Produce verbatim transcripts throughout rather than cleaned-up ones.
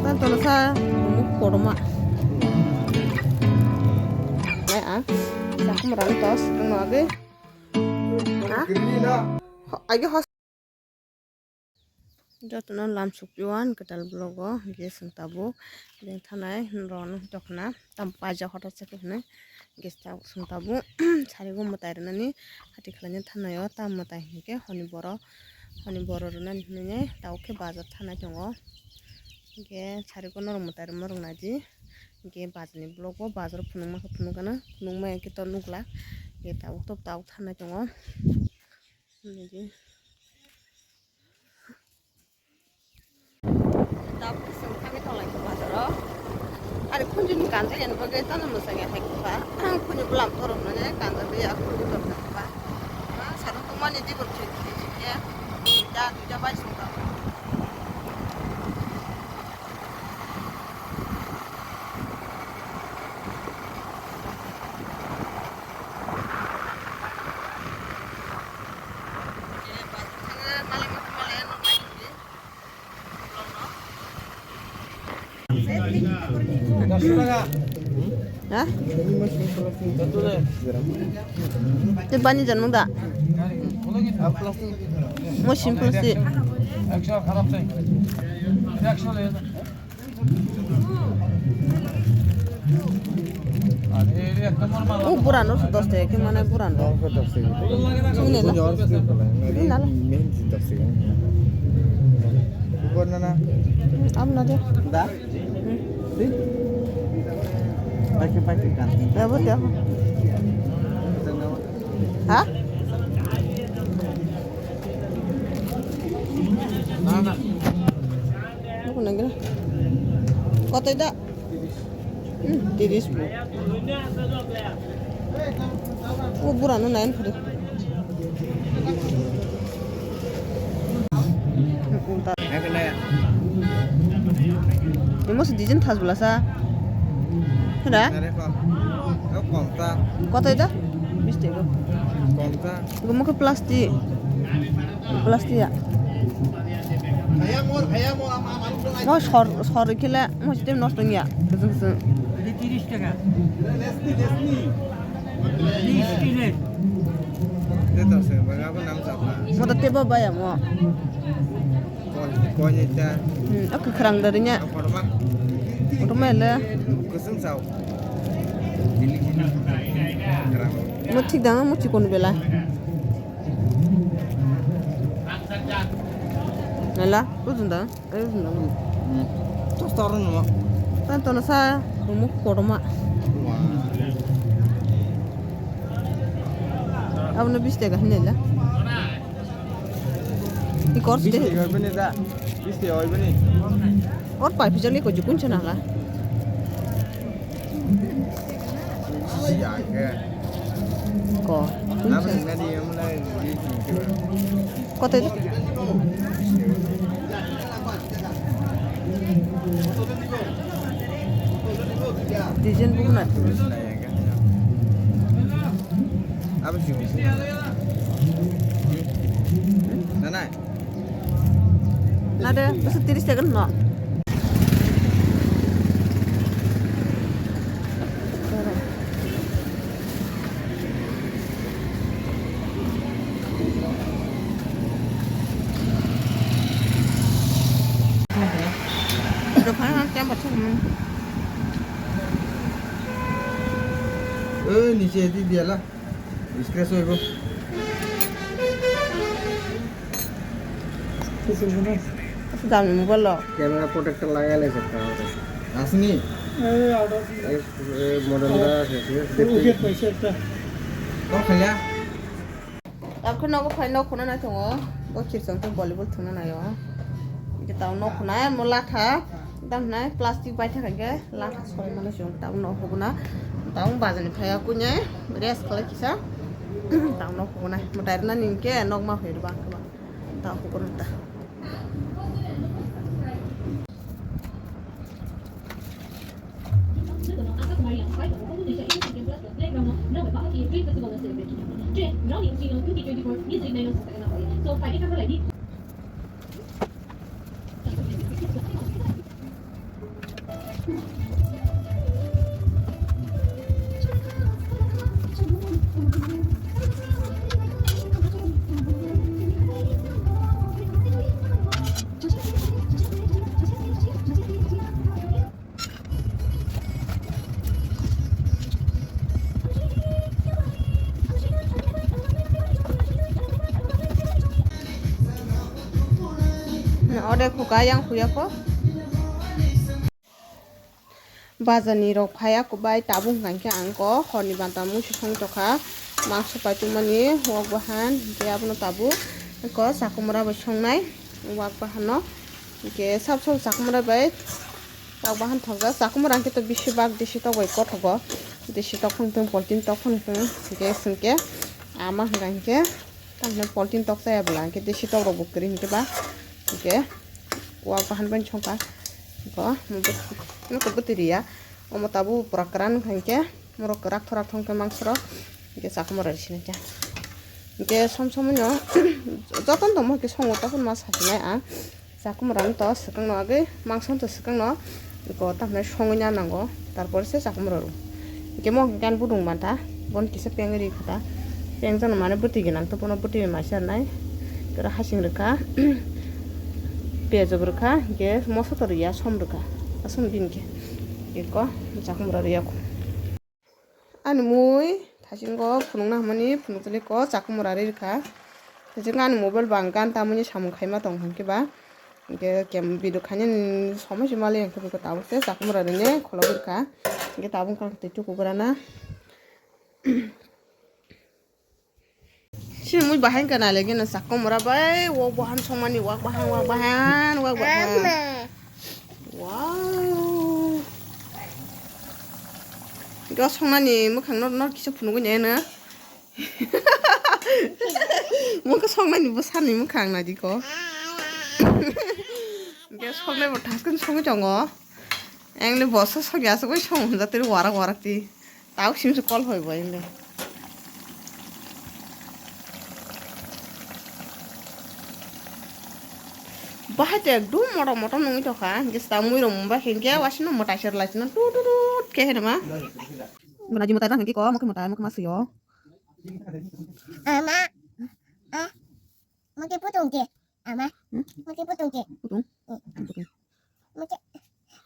Tan tola sa, muk kotorma. Nai ang, sakum rani tos, ang no age. Ha? Ho-, age hos-, jotono lam sukpio ang kwtal vlog o, hwnkhe chwng tabuk, beng thanai, rwno tokna, tam paijak hotok chakhe hwnwi, hwnkhe chwng tabuk, sarigo mwtai rwnani, hati khlaina thanai o, tam mwtai hwnkhe honi borok, honi borok rwnani hwnwi, tabuk khe bazar thanai tongo. Hwnkhe sari ko norok mwtai rwma rwng naidi. Hwnkhe bazar ni vlog o bazar o phunukma khe phunuk gana, phunukma ya khe to nukla. Hwnkhe tabuk to tabuk thanai tongo. Naidi. Tabuk chwng thangwi tonglai kha bazar o. Ari khunju ni kanjak yani bagwi tamo mwsang ya hai kha. Khunju bwlam torok nani kanjak ya khunju torok kha. Saro tongmani dibor khik khik ya. Duita duita bai sung tongo. Ha? Tei bani janmung da? Mo simple si. O burano se dos taka khe mane burano. Dos taka. Chini le. Chini le. Mehenji dos taka. Burano na. Am na de. Da? Pakai, pakai kan. Ya, betul, ya. Ha? Nukuna gila. Kotoi da? Hmm, tiris bo. O burano nine phudu. Emo se design thas bwlasa. Hwna? Kotoi da? Bish taka. Gumukhe plastic. Plastic ya. Mo sor, sor khela, mo sitem nosto ya. Kusung kusung. Ini tiris taka. Tiris kilo. Mo to tebo baya mo. Koi, koi ni ta. Hmm, aku kerang dari nya. Kotorma. Kotorma le. Kusung sao. Kerang. Mo thik dang, mo chikon bela. Nala, ujun dang. Ai, ujun dang. Hmm. Tos tor no. Tan tono sa, mo kotorma. Wah. Abono bish taka hinwi la. Ikor bish taka hoibo ni da? Bish taka hoibo ni? Or pai pijak le ko jukun chana la. Ko. Kotoi? Design buku na. Apa sih? Nana. Nade, bisa tiris taka no. Oi, niche di diala. Scratch hoibo. Dam ni mobile lo. Camera protector lagai le sakta. Asni. Ei, out of. Ei, ei, model da, uget paisa ekta. Tong khaya. Tabuk nogo phai nok khuna nai tongo. Bo khirsong khe volleyball thwngna naio. Hwnkhe tabuk nok khuna mo latha. Dam nai plastic bai thaka khe latha soi mano chwng tabuk nok hubuna. Tabuk bazar ni phaiya kunya rest khlai kisa. Tabuk nok hubuna. Mwtai rwnani hwnkhe nok ma hoi rwba ang khe ba. Tabuk hubuna ta. Ode khuka yang khuya ko. Bazar ni rok phaiya kubai tabuk hwnkha khe ang ko horni banta muisu song tokha. Mangso paitwmani wak bahan hwnkhe abono tabuk ko chakumra bai songnai wak bahan no. Hwnkhe sab sab chakumra bai wak bahan thokjak. Chakumra hwnkhe to bisi bak desi tok bai kothogo. Desi tok phang thung, poltin tok phang thung hwnkhe swngkhe ama hwnkha hwnkhe tamni poltin tok chaya bwla hwnkhe desi tok rok bo kwrwi hwnkhe ba hwnkhe. Wak bahan bai songkha. Ko, mo bwtwi riya. Omo tabuk pura kwran wngkha hinkhe, morok kwrak thorak thongkhe mangsorok. Hinkhe chakumara risi naikha. Hinkhe som somoi no jotono tongmo hinkhe songo tokon ma sasinai ang. Chakumara no to swkang no agwi mangso no to swkang no. Ko tamhinai songwi na nango. Tarpor se chakumara rw. Hinkhe mo hinkhe ani budung mantha, bon kisa pengwi ri kha ta. Peng jano mane bwtwi gwnang to, bono bwtwi bai maisa rwnai. Khe oro hasing rwkha, piyaj bo rwkha, hinkhe moso to rwya, som rwkha. Aswk bini khe. Eko, chakumra rwya kho. Ani mui, thaisingo phunukna hamani, phunukjali ko, chakumra ri rwkha. Thaisingo ani mobile bang gan tamoni samung khaima tong hinkhe ba. Hinkhe kem video khainani somoi se mali hinkhe bwkha tabuk se chakumra rwni khulogwi rwkha. Hinkhe tabuk wngkha twi tukugrana. Sini mui bahai wngkha nailai geno chakumra bai wak bahan songmani wak bahan wak bahan wak bahan. Wow. Hinkhe o songnani mwkhang no, no kisa phunugwi naino. Mokhe soknani bwsani mwkhang naidi ko. Hinkhe soknai bo thaskon sogwi tongo. Engli boso sokya aswk bai song hwnjak twi warak warak twi. Tawk simse kol hoi bo engli. Bahai to ekdum motom motom nungwi tongkha. Hinkhe swta muirok mungba hinkhe wasino mwtai se rwlaisino tut tut tut khe hinama. Guna ji mwtai ba hinkhe ko mokhe mwtai mokhe ma swio. Ama. Ah. Mungkin putung ke. Ama. Hmm? Mungkin putung ke. Putung? Hmm. Putung. Mungkin.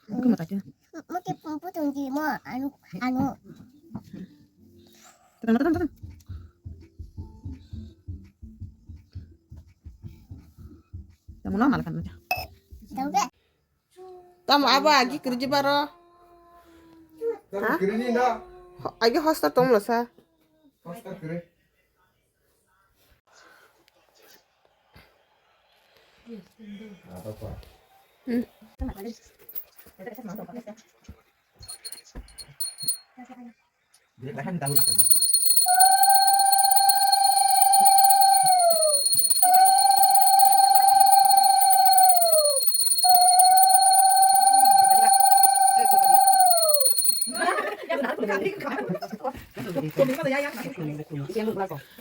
Mungkin mata aja. Mungkin putung di mo anu anu. Tenang, tenang, tenang. Yang mana malah kan aja. Tahu gak? Tamo abo agi kwrwi baro. Ha? Agi hostel tongmolo sa. Hmm.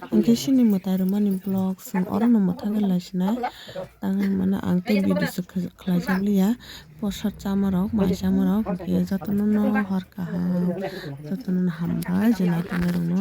Hwnkhe chini mwtai rwmani vlog chwng orono mwthangwi laisinai. Tangwi mano ang tei video se khlaijak liya. Bwswk chamarok, mai chamarok, hwnkhe jotono no hor kaham, jotono no hambai je naitongnai rokno.